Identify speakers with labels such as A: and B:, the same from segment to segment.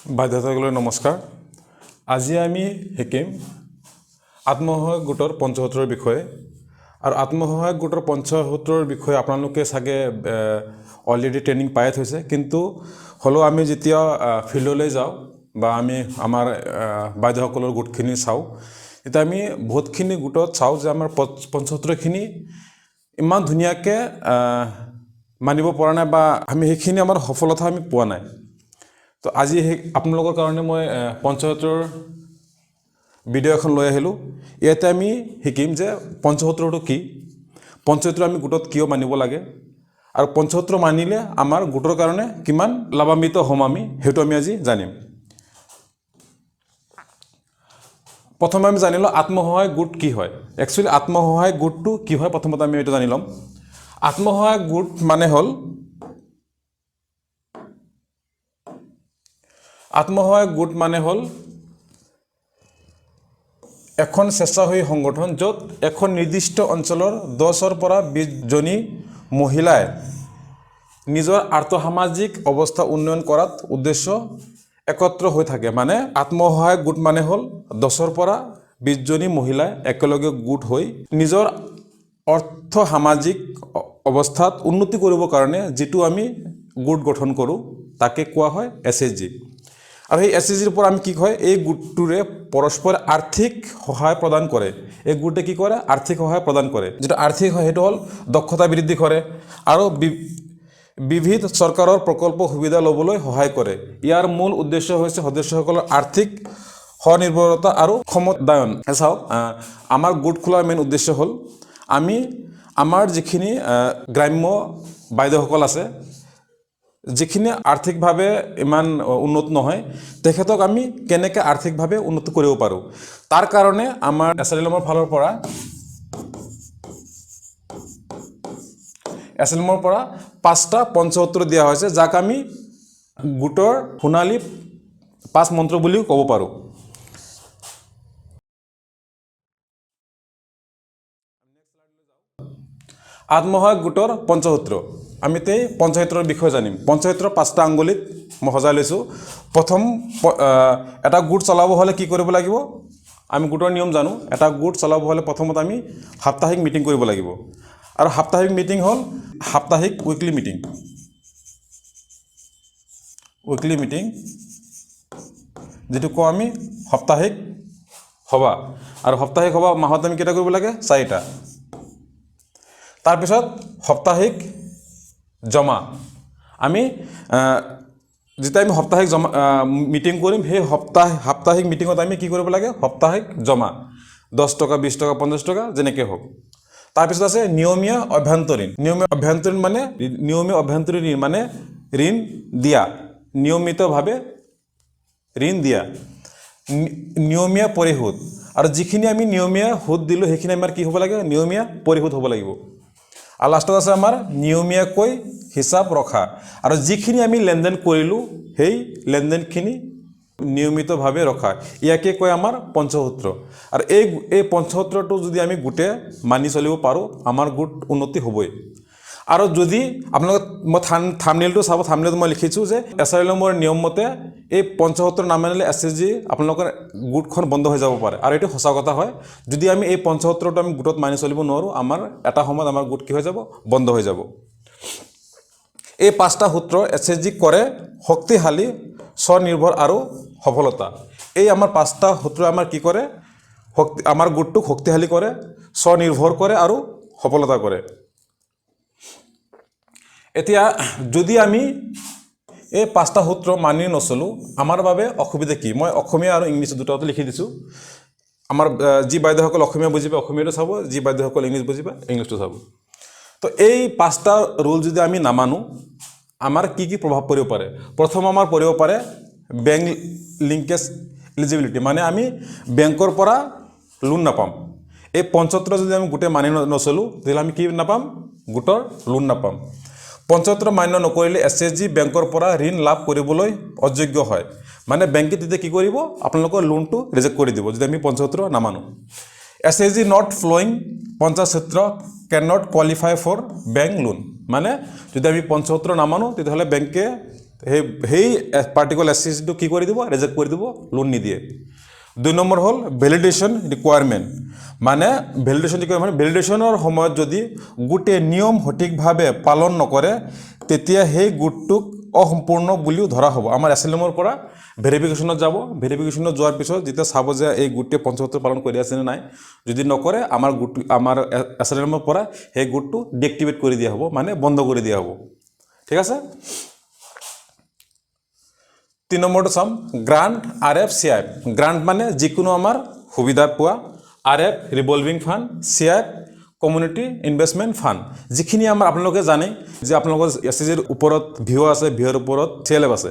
A: বাইদেউসকললৈ নমস্কাৰ। আজি আমি শিকিম আত্মসহায়ক গোটৰ পঞ্চসূত্ৰৰ বিষয়ে। আৰু আত্মসহায়ক গোটৰ পঞ্চসূত্ৰৰ বিষয়ে আপোনালোকে চাগে অলৰেডি ট্ৰেইনিং পাই থৈছে, কিন্তু হ'লেও আমি যেতিয়া ফিল্ডলৈ যাওঁ বা আমি আমাৰ বাইদেউসকলৰ গোটখিনি চাওঁ, তেতিয়া আমি বহুতখিনি গোটত চাওঁ যে আমাৰ পঞ্চসূত্ৰখিনি ইমান ধুনীয়াকৈ মানিব পৰা নাই বা আমি সেইখিনি আমাৰ সফলতা আমি পোৱা নাই। তো আজি সেই আপোনালোকৰ কাৰণে মই পঞ্চসূত্ৰৰ ভিডিঅ' এখন লৈ আহিলোঁ। ইয়াতে আমি শিকিম যে পঞ্চসূত্ৰটো কি, পঞ্চসূত্ৰ আমি গোটত কিয় মানিব লাগে আৰু পঞ্চসূত্ৰ মানিলে আমাৰ গোটৰ কাৰণে কিমান লাভান্বিত হ'ম আমি, সেইটো আমি আজি জানিম। প্ৰথমে আমি জানি লওঁ আত্মসহায়ক গোট কি হয়। একচুৱেলি আত্মসহায়ক গোটটো কি হয় প্ৰথমতে আমি এইটো জানি ল'ম। আত্মসহায়ক গোট মানে হ'ল, আত্মসহায়ক গোট মানে হ'ল এখন স্বেচ্ছাসেৱী সংগঠন য'ত এখন নিৰ্দিষ্ট অঞ্চলৰ 10ৰ পৰা 20জনী মহিলাই নিজৰ আৰ্থসামাজিক অৱস্থা উন্নয়ন কৰাত উদ্দেশ্য একত্ৰ হৈ থাকে। মানে আত্মসহায়ক গোট মানে হ'ল 10ৰ পৰা 20জনী মহিলাই একেলগে গোট হৈ নিজৰ অৰ্থ সামাজিক অৱস্থাত উন্নতি কৰিবৰ কাৰণে যিটো আমি গোট গঠন কৰোঁ তাকে কোৱা হয় এছ এইচ জি। আৰু সেই এছ এইচ জিৰ পৰা আমি কি হয়, এই গোটটোৰে পৰস্পৰ আৰ্থিক সহায় প্ৰদান কৰে। এই গোটে কি কৰে, আৰ্থিক সহায় প্ৰদান কৰে। যিটো আৰ্থিক সহায় সেইটো হ'ল দক্ষতা বৃদ্ধি কৰে আৰু বিবিধ চৰকাৰৰ প্ৰকল্প সুবিধা ল'বলৈ সহায় কৰে। ইয়াৰ মূল উদ্দেশ্য হৈছে সদস্যসকলৰ আৰ্থিক স্বনিৰ্ভৰতা আৰু ক্ষমতায়ন। চাওক, আমাৰ গোট খোলাৰ মেইন উদ্দেশ্য হ'ল আমি আমাৰ যিখিনি গ্ৰাম্য বাইদেউসকল আছে, যিখিনি আৰ্থিকভাৱে ইমান উন্নত নহয়, তেখেতক আমি কেনেকৈ আৰ্থিকভাৱে উন্নত কৰিব পাৰোঁ, তাৰ কাৰণে আমাৰ এছ এল এমৰ ফালৰ পৰা, এছ এল এমৰ পৰা 5টা পঞ্চসূত্ৰ দিয়া হৈছে, যাক আমি গোটৰ সোণালী 5 মন্ত্ৰ বুলিও ক'ব পাৰোঁ। আত্মসহায়ক গোটৰ পঞ্চসূত্ৰ, আমি তে পঞ্চসূত্ৰৰ বিষয়ে জানিম। পঞ্চসূত্ৰৰ 5টা আঙুলিত মই সজাই লৈছোঁ। প্ৰথম এটা গোট চলাব হ'লে কি কৰিব লাগিব, আমি গোটৰ নিয়ম জানো। এটা গোট চলাব হ'লে প্ৰথমতে আমি সাপ্তাহিক মিটিং কৰিব লাগিব। আৰু সাপ্তাহিক মিটিং হ'ল সাপ্তাহিক উইকলি মিটিং, উইকলি মিটিং যিটো কওঁ আমি সাপ্তাহিক সভা। আৰু সাপ্তাহিক সভা মাহত আমি কেইটা কৰিব লাগে, 4টা। তাৰপিছত সাপ্তাহিক জমা, আমি যেতিয়া আমি সাপ্তাহিক জমা মিটিং কৰিম, সেই সাপ্তাহিক মিটিঙত আমি কি কৰিব লাগে, সাপ্তাহিক জমা 10 টকা, 20 টকা, 50 টকা যেনেকৈ হওক। তাৰপিছত আছে নিয়মীয়া অভ্যন্তৰীণ। নিয়মীয়া অভ্যন্তৰীণ মানে নিয়মীয়া অভ্যন্তৰীণ ঋণ মানে ঋণ দিয়া, নিয়মিতভাৱে ঋণ দিয়া। নিয়মীয়া পৰিশোধ, আৰু যিখিনি আমি নিয়মীয়া সুদ দিলোঁ সেইখিনি আমাৰ কি হ'ব লাগে, নিয়মীয়া পৰিশোধ হ'ব লাগিব। আৰু লাষ্টত আছে আমাৰ নিয়মীয়াকৈ হিচাপ ৰখা, আৰু যিখিনি আমি লেনদেন কৰিলোঁ সেই লেনদেনখিনি নিয়মিতভাৱে ৰখা, ইয়াকে কয় আমাৰ পঞ্চসূত্ৰ। আৰু এই পঞ্চসূত্ৰটো যদি আমি গোটেই মানি চলিব পাৰোঁ, আমাৰ গোট উন্নতি হ'বই। আৰু যদি আপোনালোকে মই থাম্বনেইলটো চাব, থাম্বনেইলত মই লিখিছোঁ যে এছ আৰ এল এমৰ নিয়ম মতে এই পঞ্চসূত্ৰ নামানিলে এছ এইচ জি আপোনালোকৰ গোটখন বন্ধ হৈ যাব পাৰে। আৰু এইটো সঁচা কথা হয়। যদি আমি এই পঞ্চসূত্ৰটো আমি গোটত মানি চলিব নোৱাৰোঁ, আমাৰ এটা সময়ত আমাৰ গোট কি হৈ যাব, বন্ধ হৈ যাব। এই 5টা সূত্ৰ এছ এইচ জি কৰে শক্তিশালী, স্বনিৰ্ভৰ আৰু সফলতা। এই আমাৰ 5টা সূত্ৰ আমাৰ কি কৰে, শক্তি, আমাৰ গোটটোক শক্তিশালী কৰে, স্বনিৰ্ভৰ কৰে আৰু সফলতা কৰে। এতিয়া যদি আমি এই 5টা সূত্ৰ মানি নচলোঁ, আমাৰ বাবে অসুবিধা কি, মই অসমীয়া আৰু ইংলিছ দুটাতে লিখি দিছোঁ। আমাৰ যি বাইদেউসকল অসমীয়া বুজি পায় অসমীয়াটো চাব, যি বাইদেউসকল ইংলিছ বুজি পায় ইংলিছটো চাব। তো এই 5টা ৰুল যদি আমি নামানো, আমাৰ কি কি প্ৰভাৱ পৰিব পাৰে? প্ৰথম আমাৰ পৰিব পাৰে বেংক লিংকেজ এলিজিবিলিটি, মানে আমি বেংকৰ পৰা লোন নাপাম। এই পঞ্চসূত্ৰ যদি আমি গোটেই মানি নচলোঁ, তেতিয়াহ'লে আমি কি নাপাম, গোটৰ লোন নাপাম। পঞ্চসূত্ৰ মান্য নকৰিলে এছ এইচ জি বেংকৰ পৰা ঋণ লাভ কৰিবলৈ অযোগ্য হয়। মানে বেংকে তেতিয়া কি কৰিব, আপোনালোকৰ লোনটো ৰিজেক্ট কৰি দিব যদি আমি পঞ্চসূত্ৰ নামানো। S H G not following Panchasutra can not qualify for bank loan, মানে যদি আমি পঞ্চসূত্ৰ নামানো তেতিয়াহ'লে বেংকে সেই পাৰ্টিকুলাৰ এছ এইচ জিটো কি কৰি দিব? ৰিজেক্ট কৰি দিব, লোন নিদিয়ে। 2 নম্বৰ হ'ল ভেলিডেশ্যন ৰিকুৱাৰমেণ্ট। মানে ভেলিডেশ্যন ৰিকুৱাৰমেণ্ট, ভেলিডেশ্যনৰ সময়ত যদি গোটেই নিয়ম সঠিকভাৱে পালন নকৰে, তেতিয়া সেই গোটটোক অসম্পূৰ্ণ বুলিও ধৰা হ'ব। আমাৰ এছ এল এমৰ পৰা ভেৰিফিকেশ্যনত যাব। ভেৰিফিকেশ্যনত যোৱাৰ পিছত যেতিয়া চাব যে এই গোটটোৱে পঞ্চসূত্ৰ পালন কৰি আছে নে নাই, যদি নকৰে, আমাৰ গোট, আমাৰ এছ এল এমৰ পৰা সেই গোটটো ডিএক্টিভেট কৰি দিয়া হ'ব, মানে বন্ধ কৰি দিয়া হ'ব। ঠিক আছে। 3 নম্বৰটো চাম, grant, RF, CIF। Grant মানে যিকোনো আমাৰ সুবিধা পোৱা, RF revolving fund, CIF community investment fund। যিখিনি আমাৰ আপোনালোকে জানে যে আপোনালোকৰ এছ এইচ জিৰ ওপৰত ভিঅ' আছে, ভিঅ'ৰ ওপৰত চি এল এফ আছে।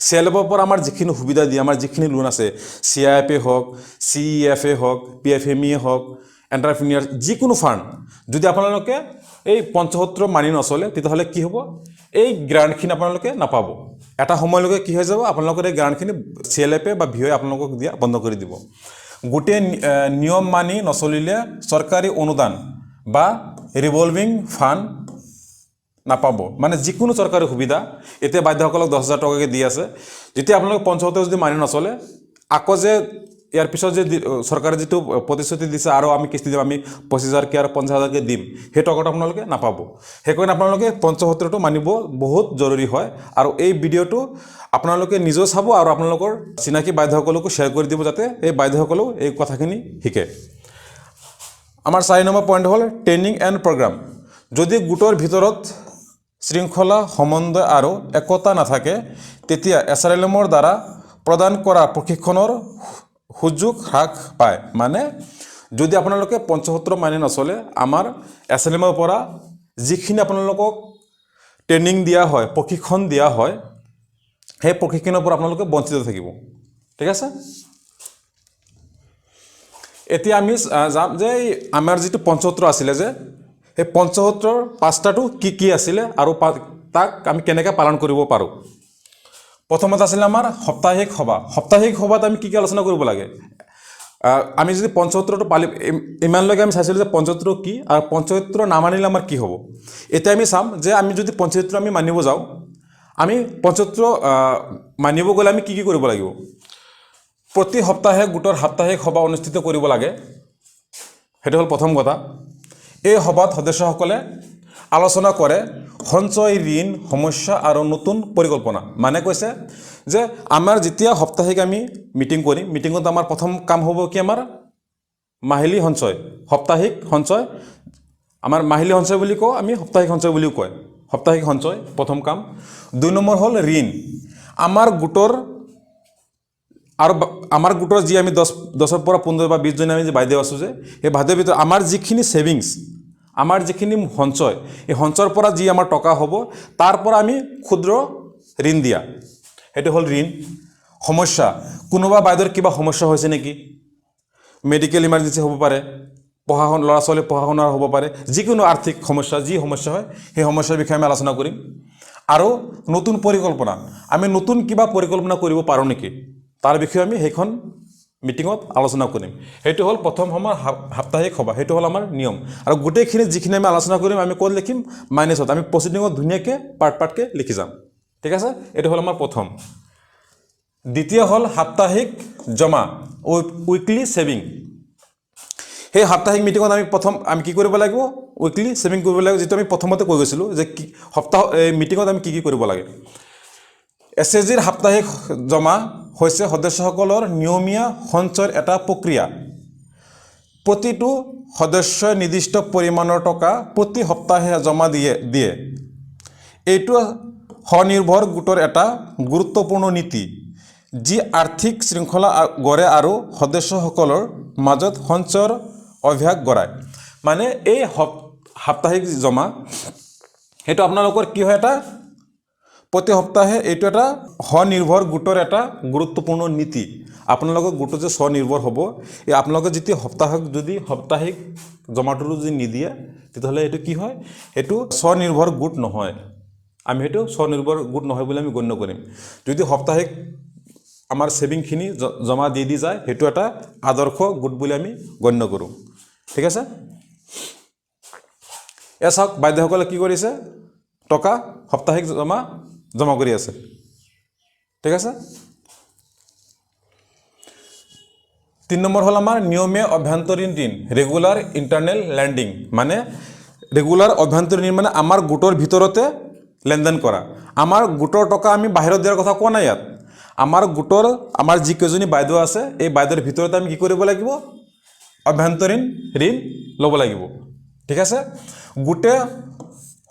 A: চি এল এফৰ পৰা আমাৰ যিখিনি সুবিধা দিয়ে, আমাৰ যিখিনি লোন আছে, চি I F এ হওক, চি ই এফ এ হওক, পি এফ এম ই হওক, এণ্টাৰপ্ৰিনিয়াৰ যিকোনো ফাণ্ড, যদি আপোনালোকে এই পঞ্চসূত্ৰ মানি নচলে, তেতিয়াহ'লে কি হ'ব? এই গ্ৰাণ্টখিনি আপোনালোকে নাপাব। এটা সময়লৈকে কি হৈ যাব? আপোনালোকৰ এই গ্ৰাণ্টখিনি চি এল এফে বা ভি অ'ই আপোনালোকক দিয়া বন্ধ কৰি দিব। গোটেই নিয়ম মানি নচলিলে চৰকাৰী অনুদান বা ৰিভলভিং ফাণ্ড নাপাব। মানে যিকোনো চৰকাৰী সুবিধা, এতিয়া বাইদেউসকলক 10,000 টকাকৈ দি আছে। যেতিয়া আপোনালোকে পঞ্চসূত্ৰ যদি মানি নচলে, আকৌ যে ইয়াৰ পিছত যে চৰকাৰে যিটো প্ৰতিশ্ৰুতি দিছে আৰু আমি কিস্তি দিম, আমি 25,000কৈ আৰু 50,000কৈ দিম, সেই টকাটো আপোনালোকে নাপাব। সেইকাৰণে আপোনালোকে পঞ্চসূত্ৰটো মানিব বহুত জৰুৰী হয়। আৰু এই ভিডিঅ'টো আপোনালোকে নিজেও চাব আৰু আপোনালোকৰ চিনাকি বাইদেউসকলকো শ্বেয়াৰ কৰি দিব, যাতে এই বাইদেউসকলেও এই কথাখিনি শিকে। আমাৰ 4 নম্বৰ পইণ্ট হ'ল ট্ৰেইনিং এণ্ড প্ৰগ্ৰাম। যদি গোটৰ ভিতৰত শৃংখলা, সমন্বয় আৰু একতা নাথাকে, তেতিয়া এছ আৰ এল এমৰ দ্বাৰা প্ৰদান কৰা প্ৰশিক্ষণৰ সুযোগ হ্ৰাস পায়। মানে যদি আপোনালোকে পঞ্চসূত্ৰ মানি নচলে, আমাৰ এছ এল এমৰ পৰা যিখিনি আপোনালোকক ট্ৰেইনিং দিয়া হয়, প্ৰশিক্ষণ দিয়া হয়, সেই প্ৰশিক্ষণৰ পৰা আপোনালোকে বঞ্চিত থাকিব। ঠিক আছে। এতিয়া আমি যাম যে এই আমাৰ যিটো পঞ্চসূত্ৰ আছিলে যে, সেই পঞ্চসূত্ৰৰ পাঁচটাটো কি কি আছিলে আৰু তাক আমি কেনেকৈ পালন কৰিব পাৰোঁ। প্ৰথমতে আছিলে আমাৰ সাপ্তাহিক সভা। সাপ্তাহিক সভাত আমি কি কি আলোচনা কৰিব লাগে? আমি যদি পঞ্চসূত্ৰটো পালি, ইমানলৈকে আমি চাইছিলোঁ যে পঞ্চসূত্ৰ কি আৰু পঞ্চসূত্ৰ নামানিলে আমাৰ কি হ'ব। এতিয়া আমি চাম যে আমি যদি পঞ্চসূত্ৰ আমি মানিব যাওঁ, আমি পঞ্চসূত্ৰ মানিব গ'লে আমি কি কি কৰিব লাগিব। প্ৰতি সপ্তাহে গোটৰ সাপ্তাহিক সভা অনুষ্ঠিত কৰিব লাগে। সেইটো হ'ল প্ৰথম কথা। এই সভাত সদস্যসকলে আলোচনা কৰে সঞ্চয়, ঋণ, সমস্যা আৰু নতুন পৰিকল্পনা। মানে কৈছে যে আমাৰ যেতিয়া সাপ্তাহিক আমি মিটিং কৰিম, মিটিঙত আমাৰ প্ৰথম কাম হ'ব কি? আমাৰ মাহিলী সঞ্চয়, সাপ্তাহিক সঞ্চয়। আমাৰ মাহিলী সঞ্চয় বুলি কওঁ আমি, সাপ্তাহিক সঞ্চয় বুলিও কয়। সাপ্তাহিক সঞ্চয় প্ৰথম কাম। 2 নম্বৰ হ'ল ঋণ। আমাৰ গোটৰ আৰু আমাৰ গোটৰ যি আমি 10ৰ পৰা 15 বা 20জনী আমি যে বাইদেউ আছোঁ যে, সেই বাইদেউৰ ভিতৰত আমাৰ যিখিনি ছেভিংছ, আমাৰ যিখিনি সঞ্চয়, এই সঞ্চয়ৰ পৰা যি আমাৰ টকা হ'ব, তাৰ পৰা আমি ক্ষুদ্ৰ ঋণ দিয়া, সেইটো হ'ল ঋণ। সমস্যা, কোনোবা বাইদেউৰ কিবা সমস্যা হৈছে নেকি, মেডিকেল ইমাৰ্জেঞ্চি হ'ব পাৰে, পঢ়া শুনা, ল'ৰা ছোৱালীৰ পঢ়া শুনাৰ হ'ব পাৰে, যিকোনো আৰ্থিক সমস্যা, যি সমস্যা হয়, সেই সমস্যাৰ বিষয়ে আমি আলোচনা কৰিম। আৰু নতুন পৰিকল্পনা, আমি নতুন কিবা পৰিকল্পনা কৰিব পাৰোঁ নেকি, তাৰ বিষয়ে আমি সেইখন মিটিঙত আলোচনা কৰিম। সেইটো হ'ল প্ৰথম আমাৰ সাপ্তাহিক সভা। সেইটো হ'ল আমাৰ নিয়ম। আৰু গোটেইখিনি যিখিনি আমি আলোচনা কৰিম, আমি ক'ত লিখিম? মাইনাছত। আমি প্ৰচিডিঙত ধুনীয়াকৈ পাৰ্ট পাৰ্টকৈ লিখি যাম। ঠিক আছে। এইটো হ'ল আমাৰ প্ৰথম। দ্বিতীয় হ'ল সাপ্তাহিক জমা, উইকলি ছেভিং। সেই সাপ্তাহিক মিটিঙত আমি প্ৰথম আমি কি কৰিব লাগিব? উইকলি ছেভিং কৰিব লাগিব, যিটো আমি প্ৰথমতে কৈ গৈছিলোঁ যে কি সপ্তাহ এই মিটিঙত আমি কি কি কৰিব লাগে। এছ এইচ জিৰ সাপ্তাহিক জমা হৈছে সদস্যসকলৰ নিয়মীয়া সঞ্চয়ৰ এটা প্ৰক্ৰিয়া। প্ৰতিটো সদস্যই নিৰ্দিষ্ট পৰিমাণৰ টকা প্ৰতি সপ্তাহে জমা দিয়ে। এইটো স্বনিৰ্ভৰ গোটৰ এটা গুৰুত্বপূৰ্ণ নীতি, যি আৰ্থিক শৃংখলা গঢ়ে আৰু সদস্যসকলৰ মাজত সঞ্চয়ৰ অভ্যাস গঢ়ায়। মানে এই সাপ্তাহিক জমা, সেইটো আপোনালোকৰ কি হয়? এটা প্ৰতি সপ্তাহে, এইটো এটা স্বনিৰ্ভৰ গোটৰ এটা গুৰুত্বপূৰ্ণ নীতি। আপোনালোকৰ গোটটো যে স্বনিৰ্ভৰ হ'ব, এই আপোনালোকে যেতিয়া সপ্তাহিক যদি সাপ্তাহিক জমাটো যদি নিদিয়ে, তেতিয়াহ'লে এইটো কি হয়? সেইটো স্বনিৰ্ভৰ গোট নহয়। আমি সেইটো স্বনিৰ্ভৰ গোট নহয় বুলি আমি গণ্য কৰিম। যদি সাপ্তাহিক আমাৰ ছেভিংখিনি জমা দি দি যায়, সেইটো এটা আদৰ্শ গোট বুলি আমি গণ্য কৰোঁ। ঠিক আছে। এয়া চাওক, বাইদেউসকলে কি কৰিছে? টকা সাপ্তাহিক জমা জমা কৰি আছে। ঠিক আছে। 3 নম্বৰ হ'ল আমাৰ নিয়মীয়া অভ্যন্তৰীণ ঋণ, ৰেগুলাৰ ইণ্টাৰনেল লেণ্ডিং। মানে ৰেগুলাৰ অভ্যন্তৰীণ ঋণ মানে আমাৰ গোটৰ ভিতৰতে লেনদেন কৰা। আমাৰ গোটৰ টকা আমি বাহিৰত দিয়াৰ কথা কোৱা নাই ইয়াত। আমাৰ গোটৰ আমাৰ যিকেইজনী বাইদেউ আছে এই বাইদেউৰ ভিতৰতে আমি কি কৰিব লাগিব, অভ্যন্তৰীণ ঋণ ল'ব লাগিব। ঠিক আছে। গোটে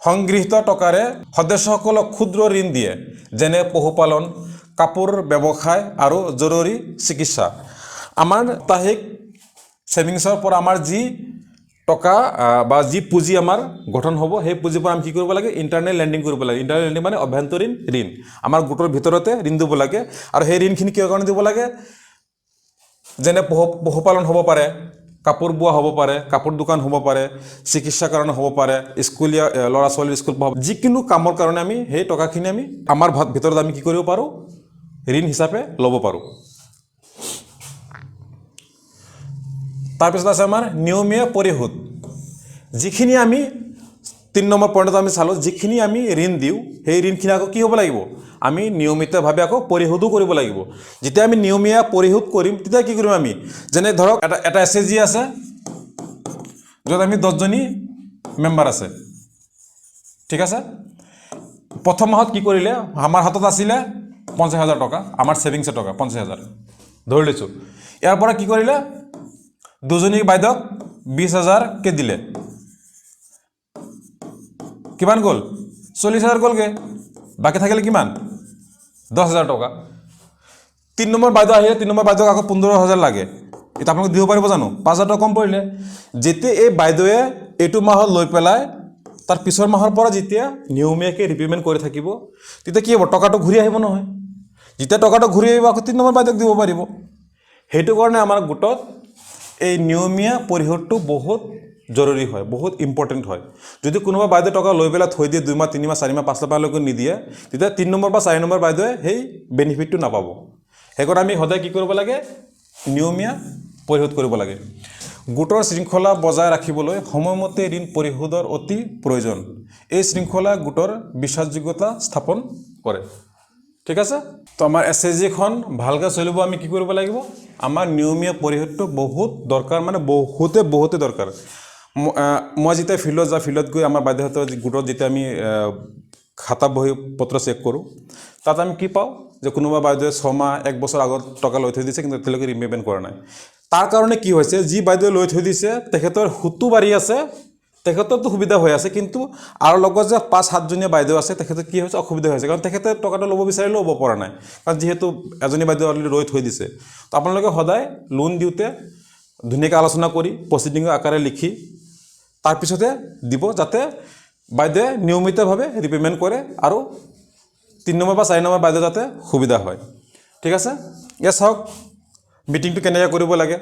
A: সংগৃহীত টকাৰে সদস্যসকলক ক্ষুদ্ৰ ঋণ দিয়ে, যেনে পশুপালন, কাপোৰ ব্যৱসায় আৰু জৰুৰী চিকিৎসা। আমাৰ সাপ্তাহিক ছেভিংছৰ পৰা আমাৰ যি টকা বা যি পুঁজি আমাৰ গঠন হ'ব, সেই পুঁজিৰ পৰা আমি কি কৰিব লাগে, ইণ্টাৰনেল লেণ্ডিং কৰিব লাগে। ইণ্টাৰনেল লেণ্ডিং মানে অভ্যন্তৰীণ ঋণ, আমাৰ গোটৰ ভিতৰতে ঋণ দিব লাগে। আৰু সেই ঋণখিনি কিহৰ কাৰণে দিব লাগে, যেনে পশুপালন হ'ব পাৰে, কাপোৰ বোৱা হ'ব পাৰে, কাপোৰ দোকান হ'ব পাৰে, চিকিৎসাৰ কাৰণে হ'ব পাৰে, স্কুলীয়া ল'ৰা ছোৱালীৰ স্কুল পঢ়াব, যিকোনো কামৰ কাৰণে আমি সেই টকাখিনি আমি আমাৰ ভিতৰত আমি কি কৰিব পাৰোঁ, ঋণ হিচাপে ল'ব পাৰোঁ। তাৰপিছত আছে আমাৰ নিয়মীয়া পৰিশোধ। যিখিনি আমি 3 নম্বৰ পইণ্টত আমি চালোঁ, যিখিনি আমি ঋণ দিওঁ সেই ঋণখিনি আকৌ কি হ'ব লাগিব, আমি নিয়মিতভাৱে আকৌ পৰিশোধো কৰিব লাগিব। যেতিয়া আমি নিয়মীয়া পৰিশোধ কৰিম তেতিয়া কি কৰিম আমি, যেনে ধৰক এটা এছ এছ জি আছে য'ত আমি 10জনী মেম্বাৰ আছে। ঠিক আছে। প্ৰথম মাহত কি কৰিলে, আমাৰ হাতত আছিলে 50,000 টকা, আমাৰ ছেভিংছৰ টকা 50,000 ধৰি লৈছোঁ। ইয়াৰ পৰা কি কৰিলে, দুজনী বাইদেউক 20,000কৈ দিলে, কিমান গ'ল, 40,000 গ'লগৈ, বাকী থাকিলে কিমান, 10,000 টকা। 3 নম্বৰ বাইদেউ আহিলে, 3 নম্বৰ বাইদেউক আকৌ 15,000 লাগে, এতিয়া আপোনালোকে দিব পাৰিব জানো, 5,000 টকা কম পৰিলে। যেতিয়া এই বাইদেৱে এইটো মাহত লৈ পেলাই তাৰ পিছৰ মাহৰ পৰা যেতিয়া নিয়মীয়াকৈ ৰিপে'মেণ্ট কৰি থাকিব, তেতিয়া কি হ'ব, টকাটো ঘূৰি আহিব নহয়। যেতিয়া টকাটো ঘূৰি আহিব আকৌ 3 নম্বৰ বাইদেউক দিব পাৰিব। সেইটো কাৰণে আমাৰ গোটত এই নিয়মীয়া পৰিশোধটো বহুত জৰুৰী হয়, বহুত ইম্পৰ্টেণ্ট হয়। যদি কোনোবা বাইদেউ টকা লৈ পেলাই থৈ দিয়ে 2 মাহ, 3 মাহ, 4 মাহ, 5 মাহলৈকে নিদিয়ে, তেতিয়া 3 নম্বৰ বা 4 নম্বৰ বাইদেৱে সেই বেনিফিটটো নাপাব। সেইকাৰণে আমি সদায় কি কৰিব লাগে, নিয়মীয়া পৰিশোধ কৰিব লাগে। গোটৰ শৃংখলা বজাই ৰাখিবলৈ সময়মতে ঋণ পৰিশোধৰ অতি প্ৰয়োজন। এই শৃংখলা গোটৰ বিশ্বাসযোগ্যতা স্থাপন কৰে। ঠিক আছে। তো আমাৰ এছ এছ জিখন ভালকৈ চলিব আমি কি কৰিব লাগিব, আমাৰ নিয়মীয়া পৰিশোধটো বহুত দৰকাৰ, মানে বহুতে দৰকাৰ। মই যেতিয়া ফিল্ডত যাওঁ, ফিল্ডত গৈ আমাৰ বাইদেউহঁতৰ গোটত যেতিয়া আমি খাতা বহী পত্ৰ চেক কৰোঁ, তাত আমি কি পাওঁ যে কোনোবা বাইদেৱে 6 মাহ 1 বছৰ আগত টকা লৈ থৈ দিছে, কিন্তু এতিয়ালৈকে ৰিপে'মেণ্ট কৰা নাই। তাৰ কাৰণে কি হৈছে, যি বাইদেৱে লৈ থৈ দিছে তেখেতৰ সুতো বাঢ়ি আছে, তেখেতৰতো সুবিধা হৈ আছে, কিন্তু আৰু লগত যে 5-7জনীয়া বাইদেউ আছে তেখেতৰ কি হৈছে, অসুবিধা হৈছে, কাৰণ তেখেতে টকাটো ল'ব বিচাৰিলেও ল'ব পৰা নাই, কাৰণ যিহেতু এজনী বাইদেউ অলৰেডি ৰৈ থৈ দিছে। তো আপোনালোকে সদায় লোন দিওঁতে ধুনীয়াকৈ আলোচনা কৰি প্ৰচিডিঙৰ আকাৰে লিখি তাৰপিছতে দিব, যাতে বাইদেৱে নিয়মিতভাৱে ৰিপে'মেণ্ট কৰে আৰু 3 নম্বৰ বা 4 নম্বৰ বাইদেউ যাতে সুবিধা হয়। ঠিক আছে। ইয়াত চাওক মিটিংটো কেনেকৈ কৰিব লাগে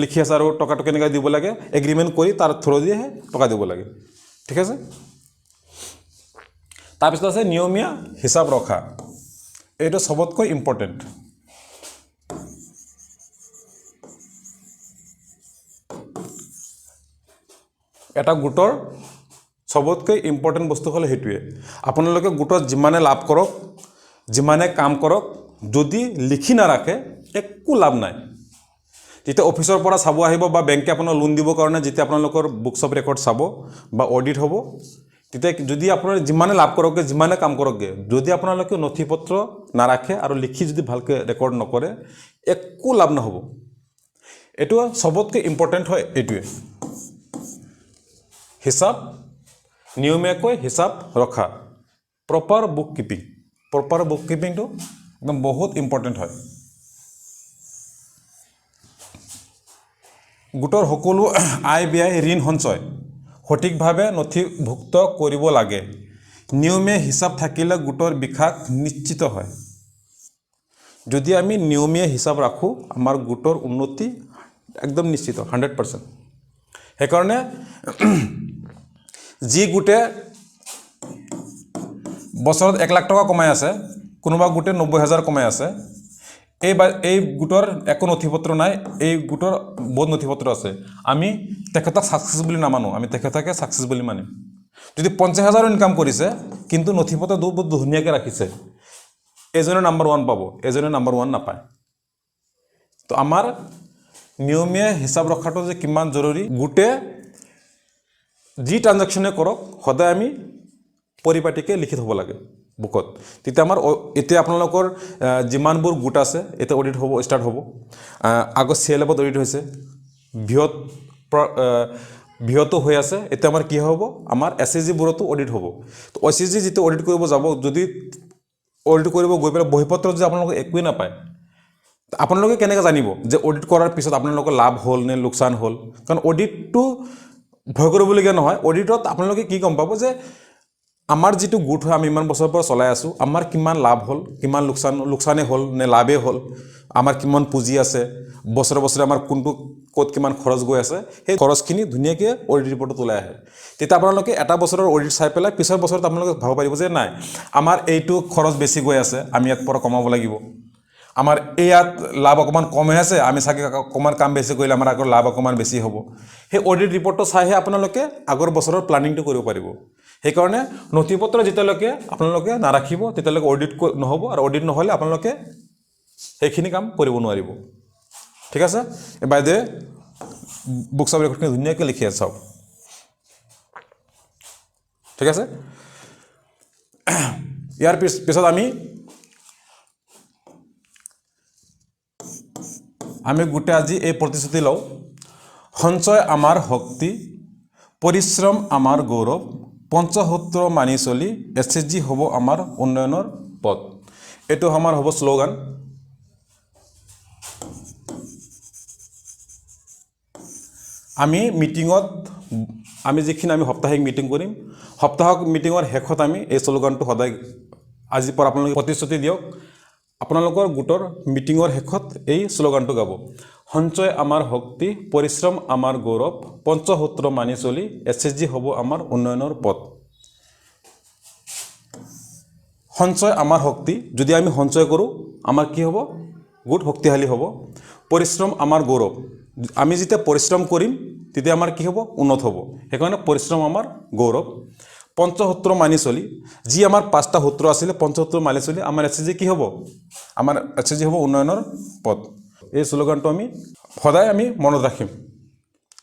A: লিখি আছে, আৰু টকাটো কেনেকৈ দিব লাগে এগ্ৰিমেণ্ট কৰি তাৰ থ্ৰুদিহে টকা দিব লাগে। ঠিক আছে। তাৰপিছত আছে নিয়মীয়া হিচাপ ৰখা, এইটো চবতকৈ ইম্পৰ্টেণ্ট। এটা গোটৰ চবতকৈ ইম্পৰ্টেণ্ট বস্তু হ'ল সেইটোৱে। আপোনালোকে গোটত যিমানে লাভ কৰক, যিমানে কাম কৰক, যদি লিখি নাৰাখে একো লাভ নাই। যেতিয়া অফিচৰ পৰা চাব আহিব বা বেংকে আপোনাক লোন দিবৰ কাৰণে যেতিয়া আপোনালোকৰ বুকছ অফ ৰেকৰ্ড চাব বা অডিট হ'ব, তেতিয়া যদি আপোনাৰ যিমানে লাভ কৰকগৈ, যিমানে কাম কৰকগৈ, যদি আপোনালোকে নথি পত্ৰ নাৰাখে আৰু লিখি যদি ভালকৈ ৰেকৰ্ড নকৰে, একো লাভ নহ'ব। এইটো চবতকৈ ইম্পৰ্টেণ্ট হয় এইটোৱে, হিচাপ নিয়মীয়াকৈ হিচাপ ৰখা, proper book keeping. Proper book কিপিংটো একদম বহুত ইম্পৰ্টেণ্ট হয়। গোটৰ সকলো আয় ব্যয় ঋণ সঞ্চয় সঠিকভাৱে নথিভুক্ত কৰিব লাগে। নিয়মীয়া হিচাপ থাকিলে গোটৰ বিকাশ নিশ্চিত হয়। যদি আমি নিয়মীয়া হিচাপ ৰাখোঁ, আমাৰ গোটৰ উন্নতি একদম নিশ্চিত, 100%। সেইকাৰণে যি গোটে বছৰত 1 লাখ টকা কমাই আছে, কোনোবা গোটে 90,000 কমাই আছে, এই গোটৰ একো নথিপত্ৰ নাই, এই গোটৰ বহুত নথিপত্ৰ আছে, আমি তেখেতক ছাকচেছ বুলি নামানো, আমি তেখেতকে ছাকচেছ বুলি মানিম। যদি 50,000 ইনকাম কৰিছে কিন্তু নথিপত্ৰ বহুত ধুনীয়াকৈ ৰাখিছে, এজনে নাম্বাৰ ওৱান পাব, এজনে নাম্বাৰ ওৱান নাপায়। তো আমাৰ নিয়মীয়া হিচাপ ৰখাটো যে কিমান জৰুৰী, গোটেই যি ট্ৰানজেকশ্যনে কৰক সদায় আমি পৰিপাটিকৈ লিখি থ'ব লাগে বুকত। তেতিয়া আমাৰ এতিয়া আপোনালোকৰ যিমানবোৰ গোট আছে, এতিয়া অডিট হ'ব, ষ্টাৰ্ট হ'ব। আগত চি এল এফত অডিট হৈছে, ভিঅ'ত ভিঅ'টো হৈ আছে। এতিয়া আমাৰ কি হ'ব? আমাৰ এছ এইচ জিবোৰতো অডিট হ'ব। তো এছ এইচ জি যিটো অডিট কৰিব যাব, যদি অডিট কৰিব গৈ পেলাই বহীপত্ৰত যদি আপোনালোকে একোৱেই নাপায়, আপোনালোকে কেনেকৈ জানিব যে অডিট কৰাৰ পিছত আপোনালোকৰ লাভ হ'ল নে লোকচান হ'ল? কাৰণ অডিটটো ভয় কৰিবলগীয়া নহয়। অডিটত আপোনালোকে কি গম পাব যে আমাৰ যিটো গোট হয়, আমি ইমান বছৰৰ পৰা চলাই আছোঁ, আমাৰ কিমান লাভ হ'ল, কিমান লোকচান, লোকচানেই হ'ল নে লাভেই হ'ল, আমাৰ কিমান পুঁজি আছে, বছৰে বছৰে আমাৰ কোনটো ক'ত কিমান খৰচ গৈ আছে, সেই খৰচখিনি ধুনীয়াকৈ অডিট ৰিপৰ্টত ওলাই আহে। তেতিয়া আপোনালোকে এটা বছৰৰ অডিট চাই পেলাই পিছৰ বছৰত আপোনালোকে ভাবিব পাৰিব যে নাই, আমাৰ এইটো খৰচ বেছি গৈ আছে, আমি ইয়াত পৰা কমাব লাগিব। আমাৰ ইয়াত লাভ অকণমান কম হৈ আছে, আমি চাগে অকণমান কাম বেছি কৰিলে আমাৰ আগৰ লাভ অকণমান বেছি হ'ব। সেই অডিট ৰিপৰ্টটো চাইহে আপোনালোকে আগৰ বছৰৰ প্লানিংটো কৰিব পাৰিব। সেইকাৰণে নথি পত্ৰ যেতিয়ালৈকে আপোনালোকে নাৰাখিব, তেতিয়ালৈকে অডিট নহ'ব আৰু অডিট নহ'লে আপোনালোকে সেইখিনি কাম কৰিব নোৱাৰিব। ঠিক আছে? বাইদেৱে বুকছ অফ ৰেকৰ্ডখিনি ধুনীয়াকৈ লিখি আছে, চাওক। ঠিক আছে। ইয়াৰ পিছত আমি গোটেই আজি এই প্ৰতিশ্ৰুতি লওঁ। সঞ্চয় আমাৰ শক্তি, পৰিশ্ৰম আমাৰ গৌৰৱ, পঞ্চসূত্ৰ মানি চলি এছ এইচ জি হ'ব আমাৰ উন্নয়নৰ পথ। এইটো আমাৰ হ'ব শ্লোগান। আমি মিটিঙত আমি যিখিনি আমি সাপ্তাহিক মিটিং কৰিম, সপ্তাহিক মিটিঙৰ শেষত আমি এই শ্লোগানটো সদায়, আজিৰ পৰা আপোনালোকে প্ৰতিশ্ৰুতি দিয়ক, আপোনালোকৰ গোটৰ মিটিঙৰ শেষত এই শ্লোগানটো গাব। সঞ্চয় আমাৰ শক্তি, পৰিশ্ৰম আমাৰ গৌৰৱ, পঞ্চসূত্ৰ মানি চলি এছ এইচ জি হ'ব আমাৰ উন্নয়নৰ পথ। সঞ্চয় আমাৰ শক্তি, যদি আমি সঞ্চয় কৰোঁ আমাৰ কি হ'ব? গোট শক্তিশালী হ'ব। পৰিশ্ৰম আমাৰ গৌৰৱ, আমি যেতিয়া পৰিশ্ৰম কৰিম তেতিয়া আমাৰ কি হ'ব? উন্নত হ'ব। সেইকাৰণে পৰিশ্ৰম আমাৰ গৌৰৱ। পঞ্চসূত্ৰ মানি চলি, যি আমাৰ পাঁচটা সূত্ৰ আছিলে, পঞ্চসূত্ৰ মানি চলি আমাৰ এছ এইচ জি কি হ'ব? আমাৰ এছ এইচ জি হ'ব উন্নয়নৰ পথ। এই শ্লোগানটো আমি সদায় আমি মনত ৰাখিম।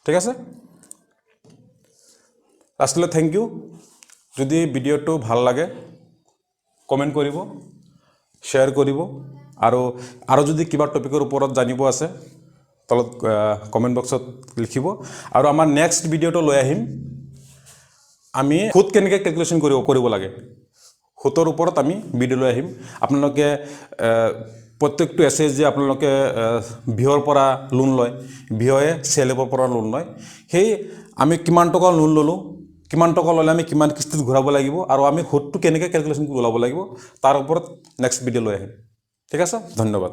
A: ঠিক আছে। লাষ্টলৈ thank U. যদি ভিডিঅ'টো ভাল লাগে কমেণ্ট কৰিব, শ্বেয়াৰ কৰিব, আৰু আৰু যদি কিবা টপিকৰ ওপৰত জানিব আছে তলত কমেণ্ট বক্সত লিখিব। আৰু আমাৰ নেক্সট ভিডিঅ'টো লৈ আহিম আমি সুত কেনেকৈ কেলকুলেশ্যন কৰিব লাগে, সুতৰ ওপৰত আমি ভিডিঅ' লৈ আহিম। আপোনালোকে প্ৰত্যেকটো এছ এইচ জি আপোনালোকে ভিঅ'ৰ পৰা লোন লয়, ভিঅ'য়ে চি এল এফৰ পৰা লোন লয়, সেই আমি কিমান টকা লোন ল'লোঁ, কিমান টকা ল'লে আমি কিমান কিস্তিত ঘূৰাব লাগিব আৰু আমি সুতটো কেনেকৈ কেলকুলেশ্যন কৰি ওলাব লাগিব, তাৰ ওপৰত নেক্সট ভিডিঅ' লৈ আহিম। ঠিক আছে, ধন্যবাদ।